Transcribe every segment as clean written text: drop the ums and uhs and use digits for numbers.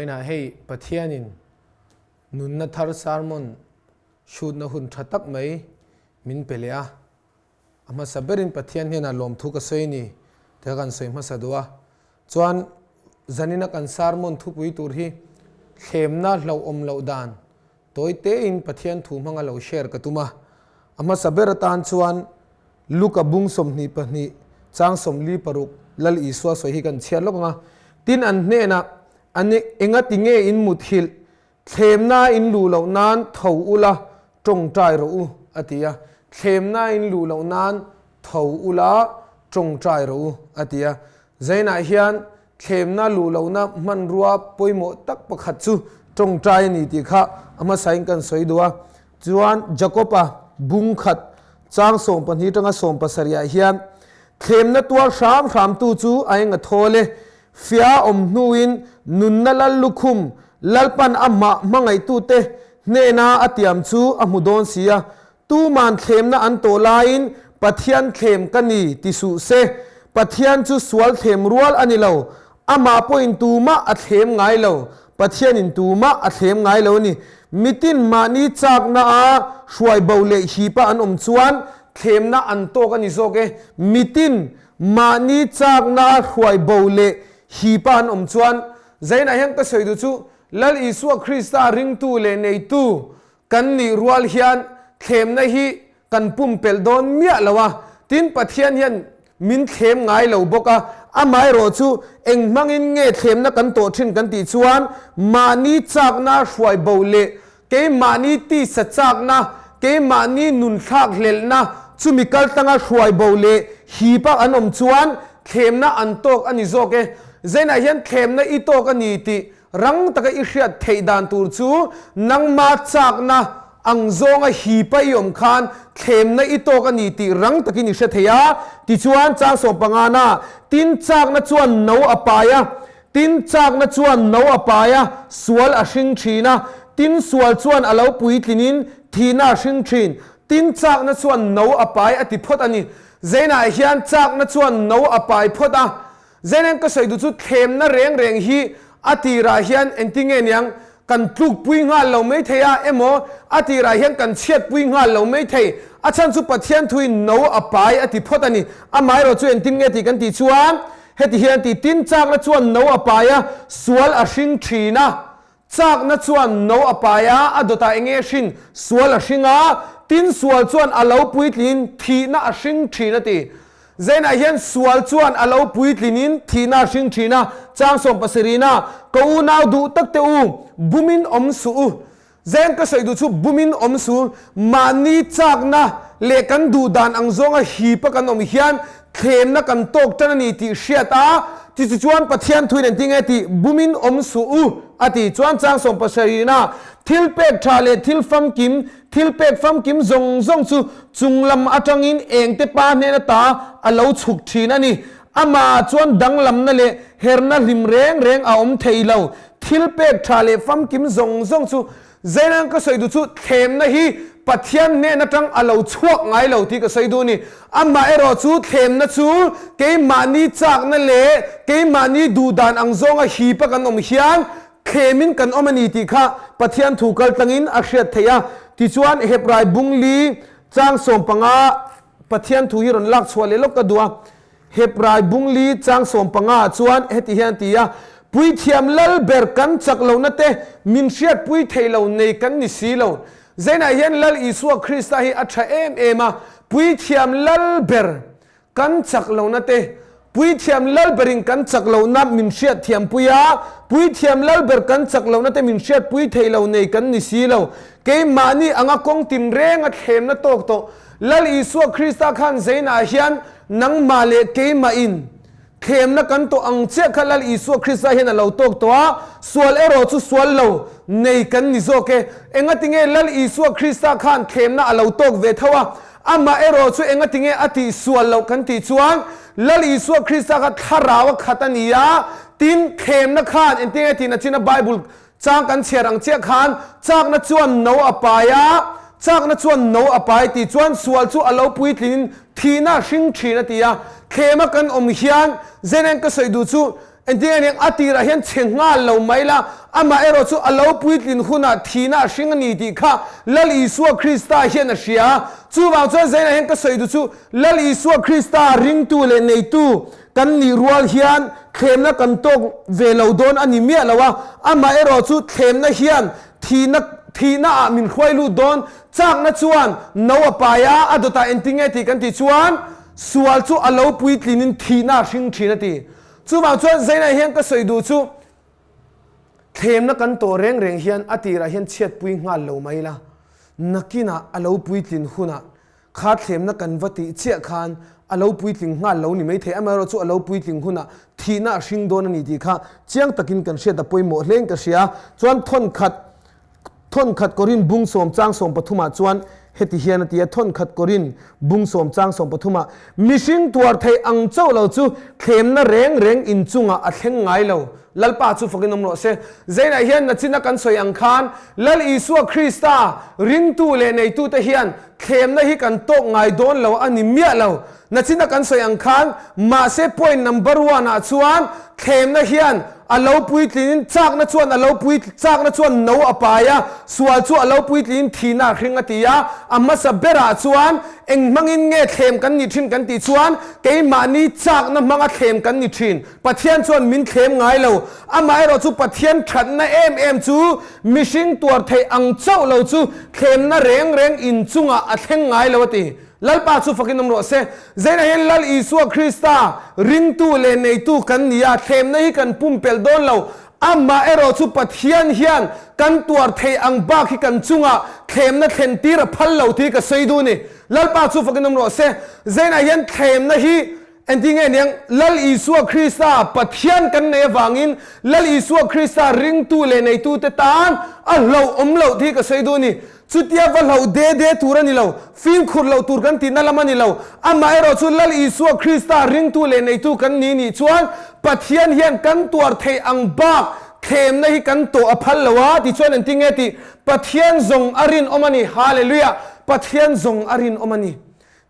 Vawiinah hei Pathianin nunna thar sermon hrutna hun tha tak mai min pe leh a. A hmasa berin Pathian hnenah lawmthu ka sawi a ni tih kha kan sawi hmasa duh a. Chuan zanina kan sermon thupui tur hi thlemna hlauhawm loh dan tawi tein Pathian thu hmanga lo share ka tum a. A hmasa ber atan chuan Luka bung 22 chang 46 Lal Isua sawi hi kan chhiat lawk ang a. Tin an hnenah an engati nge in muthilh Thlemna in luh loh nan tho ula tawngtai rawh u, a ti a. Thlemna in luh loh nan tho ula tawngtai rawh u, a ti a. Zainah hian thlemna luh lohna hmanrua pawimawh tak pakhat chu tawngtai a ni tih kha a hmasain kan sawi duh a. Chuan Jakob-a bung khat chang 12 tanga 17 ah hian thlemna tuar hram hramtu chu a eng a thawl e, Fia awm hnuin nunna lal lukhum Lalpan amah hmangaihtute hnena a tiam chu a hmu dawn si a, tuman thlemna an tawh laiin Pathian thlem ka ni ti suh se, Pathian chu sual thlem rual a ni lo, amah pawhin tumah a thlem ngai lo, Pathianin tumah a thlem ngai lo a ni. Mitin mahni chakna a hruai bo leh hipa an awm chuan thlemna an tawk a ni zawk e. Mitin Mahni chakna a hruai bo leh hipa an awm chuan Zainah hian ka sawi duh chu Lal Isua Krista ringtu leh neitu kan nih rual hian thlemna hi kan pumpelh dawn miah lo a, tin Pathian hian min thlem ngai lo bawk a, amaherawh chu eng hmangin nge thlemna kan tawh thin kan tih chuan mahni chakna a hruai bo leh Keimahni tisa chakna, keimahni nun thlak hlelhna, chumi kaltlanga hruai bo leh hipa an awm chuan thlemna an tawk a ni zawk e. Zainah hian thlemna i tawk a ni tih rang taka i hriat theih dan tur chu nangma chakna ang zawnga hipa i awm khan thlemna i tawk a ni tih rang takin i hre thei a. Tichuan, chang 15 na tin chakna chuan no a pai a, Tin chakna chuan no a pai a, sual a hring thin a, tin sual chuan a lo puitlinin thihna a hring thin. Tin chakna chuan no a pai a ti phawt a ni. Zainah hian chakna chuan no a pai phawt a. Zainen ka sawi duh chu thlemna reng reng hi a tirah hian engtinge niang kan tlukpui nghal lo mai thei a emaw a tirah hian kan chhiatpui nghal lo mai thei. A chhan chu Pathian thuin no a pai a ti phawt a ni. Amaherawh chu engtin nge tih kan tih chuan heti hian ti tin chakna chuan no a pai a, sual a hring thin a. Chakna chuan no a pai a, a dawtah eng nge hrin? Sual a hring a, tin sual chuan a lo puitlinin thihna a hring thin a ti. Zainah hian sual chuan a lo puitlinin thihna a hring thin a, chang 70 a, Ka unau duh tak te u, bumin awm suh u. Zain ka sawi duh chu bumin awm suh, mahni chakna leh kan duh dan ang zawnga hipa kan awm hian thlemna kan tawk tan a ni tih hriat a, tichu chuan Pathian thuin engtin nge tih bumin awm suh u a ti. Chuan chang 70 a, Thil pek tha leh thil famkim Thil pek famkim zawng zawng chu chung lam atangin engte pa hnen ata a lo chhuk thin a ni. Amah chuan danglamna leh herna hlim reng reng a awm thei lo. Thil pek tha leh famkim zawng zawng chu Zainang ka sawi duh chu thlemna hi Pathian hnen atang a lo chhuak ngai lo tih ka sawi duh a ni. Amah erawh chu thlemna chu keimahni chakna leh keimahni duhdan ang zawnga hipa kan awm hian Thlemin kan awm a ni tih kha Pathian thu kal tlangin a hriat theih a. Tichuan, Hebrai bung li chang 15 Pathian thu hi rawn lak chhuah leh lawk ka duh a. Hebrai bung li chang 15 ah chuan heti hian a ti a, Puithiam lal ber kan chak lohna te min hriatpui thei lo nei kan ni si lo. Zainah hian Lal Isua Krista hi a tha em em a, Puithiam lal ber Kan chak lohna te, Puithiam Lalberin kan chak lohna min hriatthiampui a, Puithiam Lalber kan chak lohna te min hriatpui thei lo nei kan ni si lo. Keimahni anga kawng tinrenga thlemna tawk tawh Lal Isua Krista khan zeinah hian nangmah leh keimahin thlemna kan tawh ang chiah kha Lal Isua Krista hian a lo tawk tawh a, sual erawh chu sual lo nei kan ni zawk e. Engatinge Lal Isua Krista khan thlemna a lo tawk ve tho a? Amah erawh chu engatinge a tih sual loh kan tih chuan Lal Isua Krista kha thlarau a khat a ni a, tin thlemna khan engtinge tihna china Bible chang kan chhiar ang chiah khan chakna chuan no a pai a, chakna chuan no a pai tih chuan sual chu a lo puitlinin thihna a hring thin a ti a, thlema kan awm hian Zeneng ka sawi duh chu. Engtin nge niang a tirah hian chhe nghal lo mai la, amaherawh chu a lo puitlin hunah thihna a hring a ni tih kha Lal Isua Krista hian a hria. Chuvang chuan zainah hian ka sawi duh chu Lal Isua Krista ringtu leh neitu kan nih rual hian thlemna kan tawk ve lo dawn a ni miah lo a, amaherawh chu thlemna hian thihna thihna ah min hruai lut dawn. Chakna chuan no a pai a, a dawtah engtin nge tih kan tih chuan sual chu a lo puitlinin thihna a hring thin a ti. Chuvang chuan Zainah hian ka sawi duh chu thlemna kan tawh reng reng hian a tirah hian chhiatpui nghal lo mai la, nakinah a lo puitlin hunah kha thlemna kan va tih chiah khan a lo puitling nghal lo ni maithei, amaherawh chu a lo puitling hunah thihna a hring dawn a ni tih kha chiang takin kan hriat a pawimawh hlein ka hria. Chuan thawnkhat Thawnkhat Korin bung sawm chang sawm pathumah chuan heti hian a ti a, Thawnkhat Korin bung sawm chang sawm pathumah, Mihring tuar theih ang chauh lo chu thlemna reng reng inchungah a thleng ngai lo. Lalpa chu fakin awm rawh se. Zainah hian nachina kan sawi ang khan Lal Isua Krista ringtu leh neitute hian thlemna hi kan tawk ngai dawn lo a ni miah lo. Nachina kan sawi ang khan mahse point number one ah chuan thlemna hian a lo puitlinin chakna chuan a lo pui chakna chuan no a pai a, sual chu a lo puitlinin thihna a hring a ti a, a hmasa berah chuan eng hmangin nge thlem kan ni thin kan tih chuan keimahni chakna hmanga thlem kan ni thin. Pathian chuan min thlem ngai lo. Amaherawh chu Pathian thatna em em chu mihring tuar theih ang chauh lo chu thlemna reng reng inchungah a thleng ngai lo a ti. Lalpa chu fakin awm rawh se. Zainah hian Lal Isua Krista ringtu leh neitu kan ni a, thlemna hi kan pumpelh dawn lo. Amah erawh chu Pathian hian kan tuar theih ang bak hi kan chungah thlemna thlen tir a phal lo tih ka sawi duh a ni. Lalpa chu fakin awm rawh se. Zainah hian thlemna hi engtin nge niang? Lal Isua Krista Pathian kan nei avangin Lal Isua Krista ringtu leh neitute tan a hlauh awm loh tih ka sawi duh a ni. Chutia va hlauh de de tur a ni lo, fimkhur loh tur kan tihna lam a ni lo. Amaherawhchu Lal Isua Krista ringtu leh neitu kan ni nih chuan Pathian hian kan tuar theih ang bak thlemna hi kan tawh a phal lo a, tichuan engtin nge tih? Pathian zawng a rinawm a ni. Hallelujah! Pathian zawng a rinawm a ni.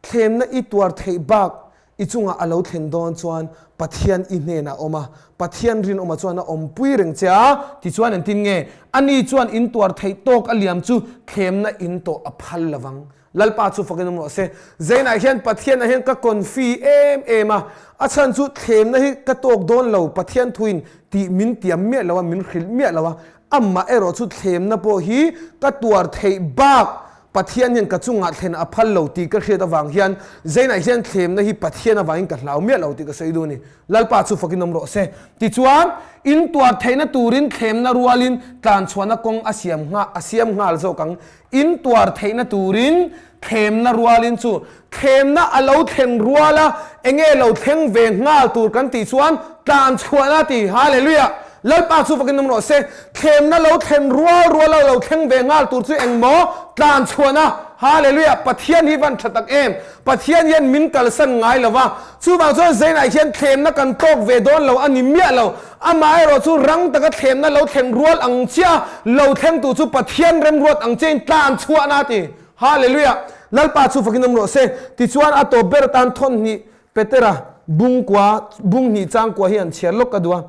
Thlemna i tuar theih bak I chungah a lo thlen dawn chuan Pathian i hnenah a awm a, Pathian rinawma chuan a awmpui reng che a, tichuan engtin nge? Ani chuan in tuar theih tawk a liam chu thlemna in tawh a phal lo vang. Lalpa chu fakin awm rawh se. Zainah hian Pathianah hian ka confi em em a, a chhan chu thlemna hi ka tawk dawn lo, Pathian thuin tih min tiam miah lo a, min hrilh miah lo a, amah erawh chu thlemna pawh hi ka tuar theih bak Pathian hian ka chungah thlen a phal lo tih ka hriat avang hian Zainah hian thlemna hi Pathian avangin ka hlau miah lo tih ka sawi duh a ni. Lalpa chu fakin awm rawh se. Tichuan, in tuar theihna turin thlemna rualin tlanchhuahna kawng a siam nghal a siam nghal zawk ang. In tuar theihna turin thlemna rualin chu thlemna a lo thlen ruala enge lo thleng ve nghal tur kan tih chuan tlanchhuahna ti. Hallelujah! Lalpa chu vakin awm rawh se. Thlemna lo thlen rual ruala lo thleng ve nghal tur chu eng maw? Tlanchhuahna. Hallelujah! Pathian hi van tha tak em! Pathian hian min kalsan ngai lo va, chuvang chuan Zainah hian thlemna kan tawk ve dawn lo a ni miah lo. Amaherawh chu rang taka thlemna lo thleng rual ang chiah lo thlengtu chu Pathian remruat ang chiahin tlanchhuahna a ti. Hallelujah! Lalpa chu fakin awm rawh se. Tichuan a tawp ber atan thawn hnih Petera bung kua bung hnih chang kua hi an chhiar lawk ka duh a.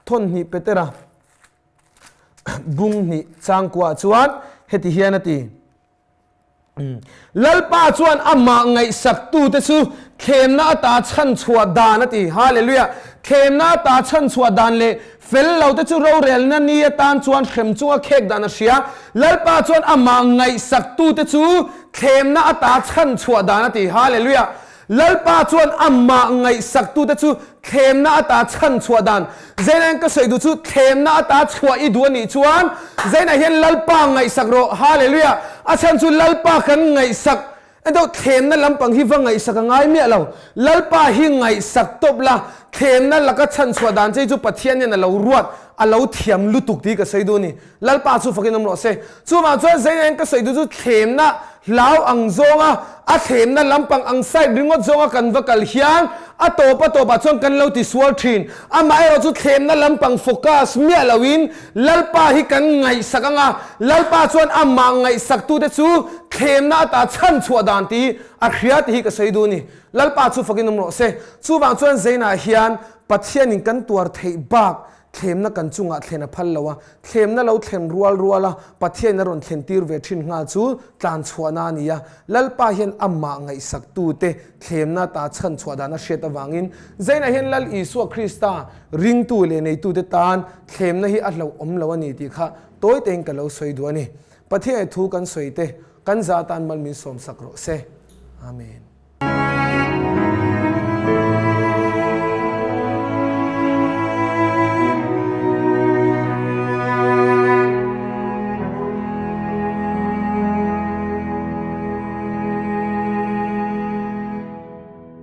Thawn hnih Petera bung hnih chang kua chuan heti hian a ti. Lalpa chuan amah ngaihsaktute chu thlemna ata chhanchhuah dan a ti. Hallelujah! Thlemna ata chhanchhuah dan leh fel lote chu rorelna ni atan chuan hrem chunga khek dan a hria. Lalpa chuan amah ngaihsaktute chu thlemna ata chhanchhuah dan a ti. Hallelujah! Lalpa chuan amah ngaihsaktute chu thlemna ata chhan chhuah dan. Zainah hian ka sawi duh chu thlemna ata chhuah i duh a nih chuan Zainah hian Lalpa ngaihsak rawh. Hallelujah! A chhan chu Lalpa kan ngaihsak engdeuh thlemna lampang hi va ngaihsak a ngai miah lo. Lalpa hi ngaihsak tawp la, thlemna laka chhan chhuah dan che hi chu Pathian hian a lo ruat, a lo thiam lutuk tih ka sawi duh a ni. Lalpa chu fakin awm rawh se. Chuvang chuan Zainah hian ka sawi duh chu thlemna. Hlau ang zawnga a thlemna lampang ang side ringawt zawnga kan va kal hian a tawp a tawpah chuan kan lo tisual thin. Amaherawh chu thlemna lampang focus miah loin Lalpa hi kan ngaihsak ang a, Lalpa chuan amah ngaihsaktute chu thlemna ata chhan chhuah dan tih a hria tih hi ka sawi duh a ni. Lalpa chu fakin awm rawh se. Chuvang chuan Zainah hian Pathianin kan tuar theih bak Thlemna kan chungah thlen a phal lo a, thlemna lo thlen rual rual a Pathianin a rawn thlen tir ve thin nghal chu tlan chhuahna a ni a. Lalpa hian amah ngaihsaktute thlemna ta chhan chhuah dan a hriat avangin Zainah hian Lal Isua Krista ringtu leh neitute tan thlemna hi a hlauh awm lo a ni tih kha tawi tein ka lo sawi duh a ni. Pathian thu kan sawi te kan za tan mal min sawmsak rawh se. Amen.